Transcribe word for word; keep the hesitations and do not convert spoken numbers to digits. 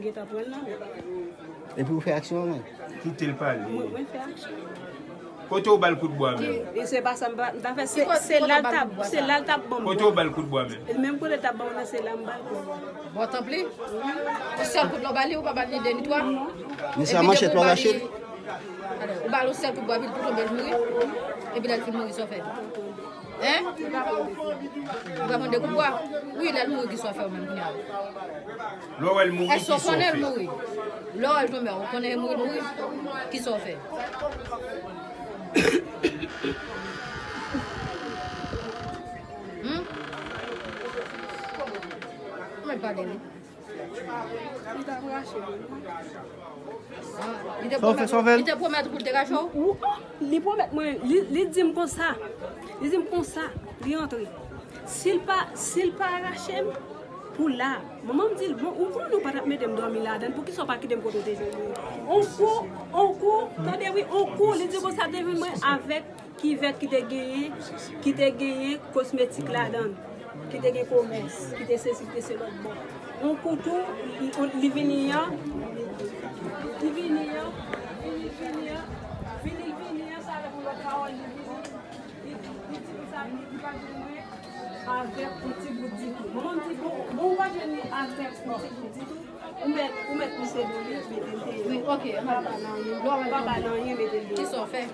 Gentan pran l nan men. Epi ou fè aksyon an menm. Kite l pale. Mwen, mwen fè aksyon. Kote w ba l kout bwa menm? E se pa sa m pa m ta fè. Se se la l t ap se la l t ap ban m. Kote w ba l kout bwa menm? E menm kote l t ap ban mwen nan se la m ba l kout bwa. Bon, tanpri. Yon sèl kout bwa w ba li, ou pa ba l ni de ni twa. Men se a manchèt ou rache l. Ou ba l yon sèl kout bwa, epi l tonbe, l mouri. Epi lè l fin mouri, sa w fè? Hein? Ou pa konn de kout bwa? Wi, lè l mouri, ki sa w fè ou menm kounye a? Lè w wè l mouri, Èske ki w sa w konnen l fè? Mouri? Lè w wè l tonbe, ou konnen l mouri, l mouri? Ki sa w fè? Hmm? Mwen pale wi. Li t ap rache l. Ah, li te pwomèt, li te pwomèt pou l te rache w? Ou, li pwomèt mwen, li, li di m konsa. Li di m konsa, li antre. Si l pa, si l pa rache m, pou la. Manman m di l, bon, ou konnen ou pa t ap mete m dòmi ladan l, poukisa w pa kite m kote w te jwenn mwen? On kou, on kou, tande wi, on kou, li di konsa te jwenn mwen avèk kivèt ki te genyen, ki te genyen kosmetik ladan l, ki te gen komès, ki te sesi, ki te se lòt bò. On kou tou, li, li vini an, li vini an, vini, vini an, vini, vini an, sa avèk yon lòt pawòl, li vini, li, li di konsa, li, li pa jwenn mwen avèk yon ti bout ditou. Manman m di, bon, bon, ou pa jwenn li avèk yon ti bout ditou, ou mèt, ou mèt pouse do li, mete l dèyè. Wi, ok. Pa ba l anyen, pa ba l anyen, mete l dèyè. Ki sa w fè?